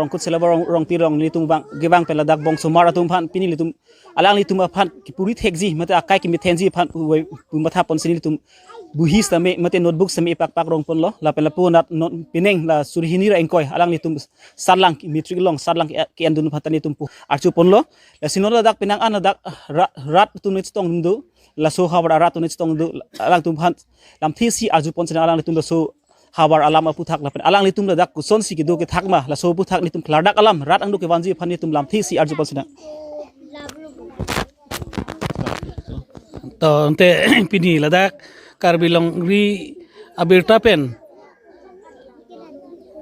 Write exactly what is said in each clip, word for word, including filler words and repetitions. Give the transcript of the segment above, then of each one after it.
Rongkut Selabor Rong, Rongpi Arong nelitum vang, kevang pen ladak bongsomar atum aphan pini nelitum alanglitum aphan kipuri thekji mate akai kemethenji aphan pu, pu matha ponsi nelitum buhi sitame mate notebook sitame ipakpak rong ponlo. Lapen lapu anat non pining la suri hini ra ingkoi alanglitum satlang matric along satlang ke, ke-endun aphan ta nelitum pu arju ponlo. Lasi non ladak penang an ladak ra, rat atum ne chetong do, laso havar arat atum ne chetong do, alangtum aphan lamthe si arju ponsi alanglitum laso havar alam aphuthak lapen alanglitum ladak kosonsi kedo kethak ma, laso aphuthak nelitum klardak alam rat angno kevanji aphan nelitum lamthe si arju ponsi nang. To ante pini ladak Karbi Longri Abirta pen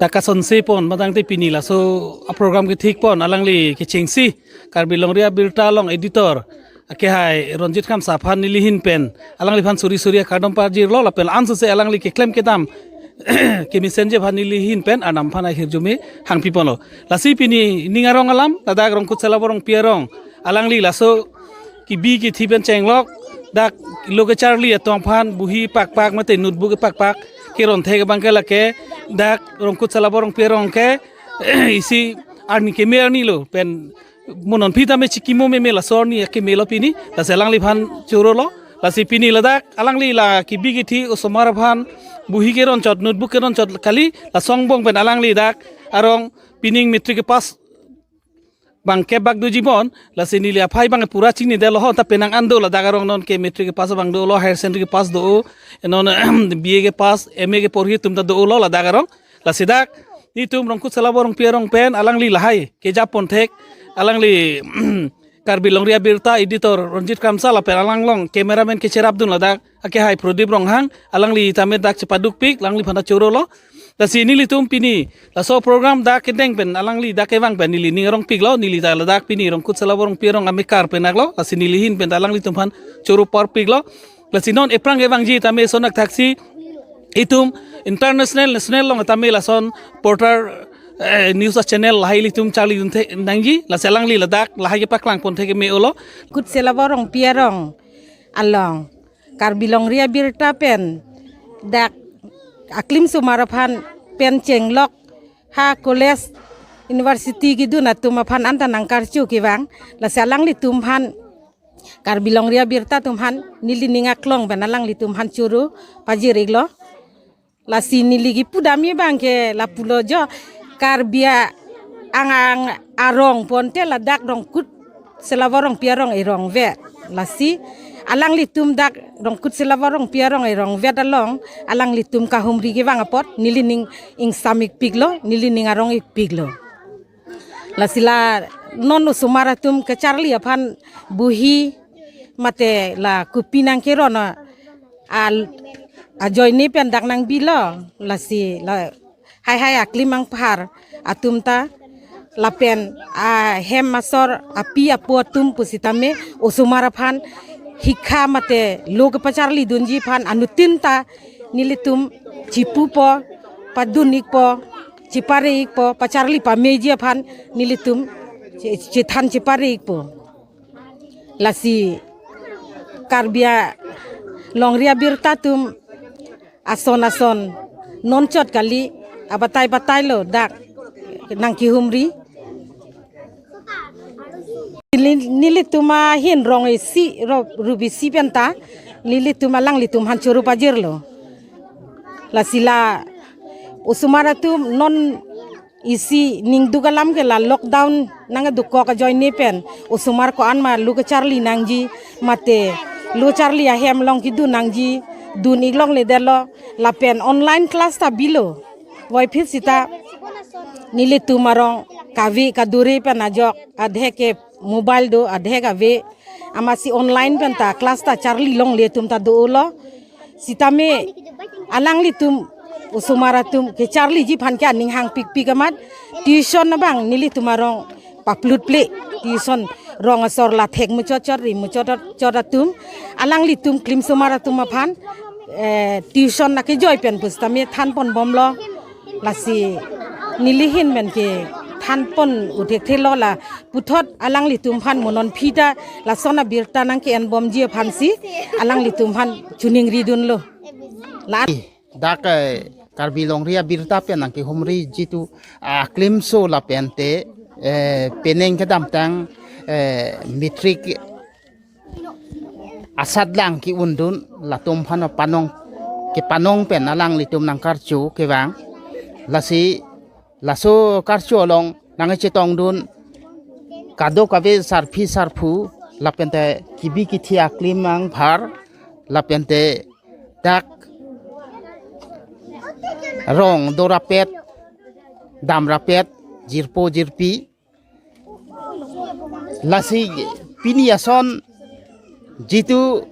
ta kasonse pon matangte pini laso a-program kethik pon alangli kechengsi Karbi Longri Abirta along editor akehai Ronjit Kramsa aphan neli ahin pen alangliphan suri suri akardom pajirlo lapen ansose alangli keklem kedam kemesenji aphan neli ahin pen Arnam aphan ahirjume hangpi ponlo. Lasi pini ning arong alam ladak Rongkut Selabor Rongpi Arong alangli laso kebi kethi pen chenglok dak lo kecharli atum aphan buhi pakpak mate notebook pakpak keron thek abang ke lake dak Rongkut Selabor Rongpi Arong ke isi arni keme arni lo pen mo non aphi tame chikimo meme laso arni akeme lo pini, lasi alangliphan chorolo. Lasi pini ladak alangli la kebi kethi osomar aphan buhi keron chot notebook keron chot kali, laso angbong pen alangli dak arong pining matric kepass abang kebak doji pon, lasi neli aphai abang pura chinidetlo ho, ta penang an do ladak arong non ke matric kepass abang dolo, higher secondary kepass do, non B A kepass, M A keporhi atum ta dolo ladak arong. Lasi dak nelitum Rongkut Selabor Rongpi Arong pen alangli lahai kejap pon thek, alangli Karbi Longri Abirta editor Ronjit Kramsa lapen alang along cameraman kecherapdun ladak akehai Prodip Ronghang, alangli tame dak chepadukpik, alangliphan ta chorolo. Lasi nelitum pini laso program dak kedeng pen alangli dak kevang pen neli ning arongpiklo, neli ta ladak pini Rongkut Selabor Rongpi Arong amekar pen aklo, lasi neli ahin pen ta alanglitum aphan choro parpiklo. Lasi non ephrang kevangji tame sonak thaksi itum international national along tame lason portal, eh, news channel lahai ilitum charlidun thek nangji, lasi alangli ladak lahai kepaklang pon thek me-olo. Rongkut Selabor Rongpi Arong along Karbi Longri Abirta pen dak aklimsomar aphan pen chenglok ha college university kedun atum aphan anta nangkarchu kevang, lasi alanglitum aphan Karbi Longri Abirta atum aphan neli ning aklong pen alanglitum aphan choro pajir-iklo. Lasi neli kipudam abang ke lapulo jo, Karbi a-, ang ang arong ponte ladak Rongkut Selabor Rongpi Arong erongvet. Lasi alanglitum dak Rongkut Selabor Rongpi Arong erongvet along alanglitum kahumri kevang apot neli ning ingsam-ikpiklo, neli ning arong-ikpiklo. Lasi la non osomar atum kecharli aphan buhi mate la kopi nangkeron a, al-, ajoine pen dak nangbilo, lasi la haihai aklim angphar atum ta lapen ahem asor api apo atum pusitame osomar aphan hikha mate lo kepacharlidunji aphan anuttin ta nelitum chipupo, padun-ikpo, chepare-ikpo, pacharli pameji aphan nelitum che-, chethan chepare-ikpo. Lasi Karbi a-, Longri Abirta atum ason ason non chot kali, abatai batailo dak nangkehumri. Neli, nelitum ahin rong isi ro-, rup isi penta nelitum alanglitum aphan choro pajirlo. Lasi la osomar atum non isi ningduk alam ke la lockdown nangkedukok ajoine pen osomar ko-an ma lo kecharli nangji mate lo charli ahem along kedun nangji, dun-ik longledetlo lapen online class ta bilo. Voiphit sita nelitum arong kave kadure pen ajok adhek ke mobile do, adhek ave, amatsi online penta class ta charli longle atum ta dolo. Sitame alanglitum osomar atum kecharliji aphan ke aning hangpikpik amat tuition abang nelitum arong paplutple, tuition rong asor la thek muchot chot ri muchot chot atum alanglitum klimsomar atum aphan, eh, tuition akejoi pen pusitame than ponbomlo. Lasi neli ahin pen kethan pon uthekthelo, la puthot alanglitum aphan mo non aphi ta lason abirta nangke-enbomji aphansi alanglitum aphan choningridunlo. La dak, eh, Karbi Longri Abirta pen nangkehumri jitu aklimso lapente, eh, penang kedamtang, eh, matric asatlang ke-undun latum aphan panong, kepanong pen alanglitum nangkarcho kevang. Lasi laso karcho along nangchetongdun kadokave sarpi sarpo lapente kebi kethe aklim angphar lapente dak rong dorapet, damrapet, jirpo jirpi. Lasi pini ason jitu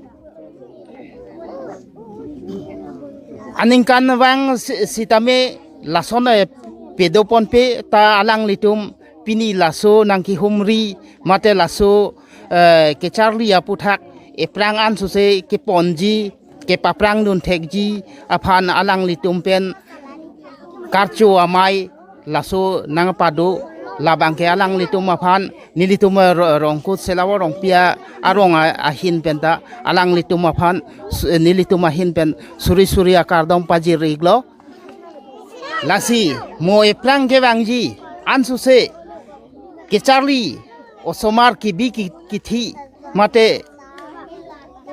aningkanvang si-, sitame lason, eh, padoponpe ta alanglitum pini laso nangkehumri mate laso, eh, kecharli aputhak ephrang ansose keponji, kepaprangdun thekji aphan alanglitum pen karcho amei laso nangpado, labangke alanglitum aphan nelitum, eh, ro-, Rongkut Selawa Rongpi arong a-, ahin penta alanglitum aphan su-, nelitum ahin pen suri suri akardom pajir-iklo. Lasi mo ephrang kevangji ansose kecharli osomar kebi ki-, kethe mate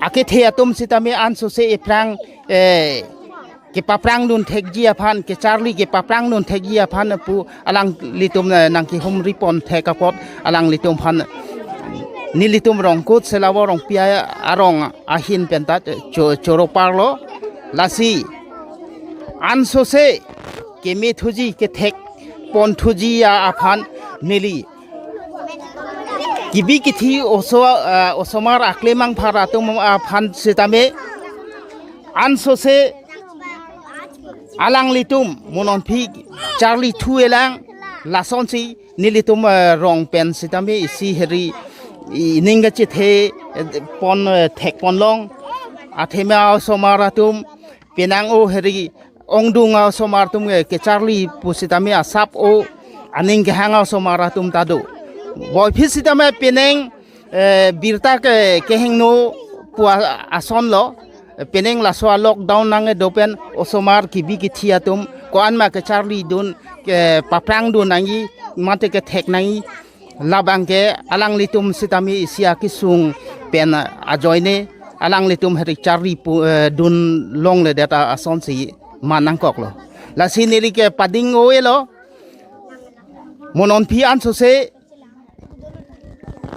akethe atum sitame ansose ephrang, eh, kepaprangdun thekji aphan, kecharli kepaprangdun thekji aphan pu alanglitum, eh, nangkehumripon thek apot alanglitum aphan nelitum Rongkut Selawa Rongpi arong ahin penta cho-, choro parlo. Lasi ansose kemethuji kethekponthuji aphan neli kebi kethe oso-, ah, osomar aklim angphar atum aphan sitame ansose alanglitum mo non aphi charli thu-elang lasonsi nelitum, eh, rong pen sitame isi heri ining kachethe, eh, pon, eh, thekponlong. Athema osomar atum penang o heri ongdung osomar atum, eh, kecharli pusitame asap o aning kehang osomar atum ta do. Boiphi sitame penang, eh, birta ke kehingno pu a-, asonlo. Penang laso a-lockdown nangkedo pen osomar kebi kethe atum ko-an ma kecharlidun, kepaprangdun nangji mate kethek nangji, labangke alanglitum sitame isi akesung pen ajoine alanglitum heri charli pu, eh, dun longledet asonsi ma nangkoklo. Lasi neli kepading-o-elo, mo non aphi ansose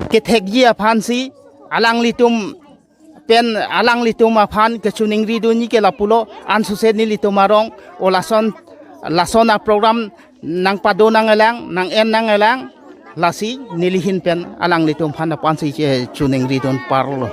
kethekji aphansi alanglitum pen alanglitum aphan kechoningridunji ke lapulo. Ansose nelitum arong o lason, lason a-program nangpado nang-elang, nang-en nang-elang, lasi neli ahin pen alanglitum aphan aphansi che-, choningridun parlo.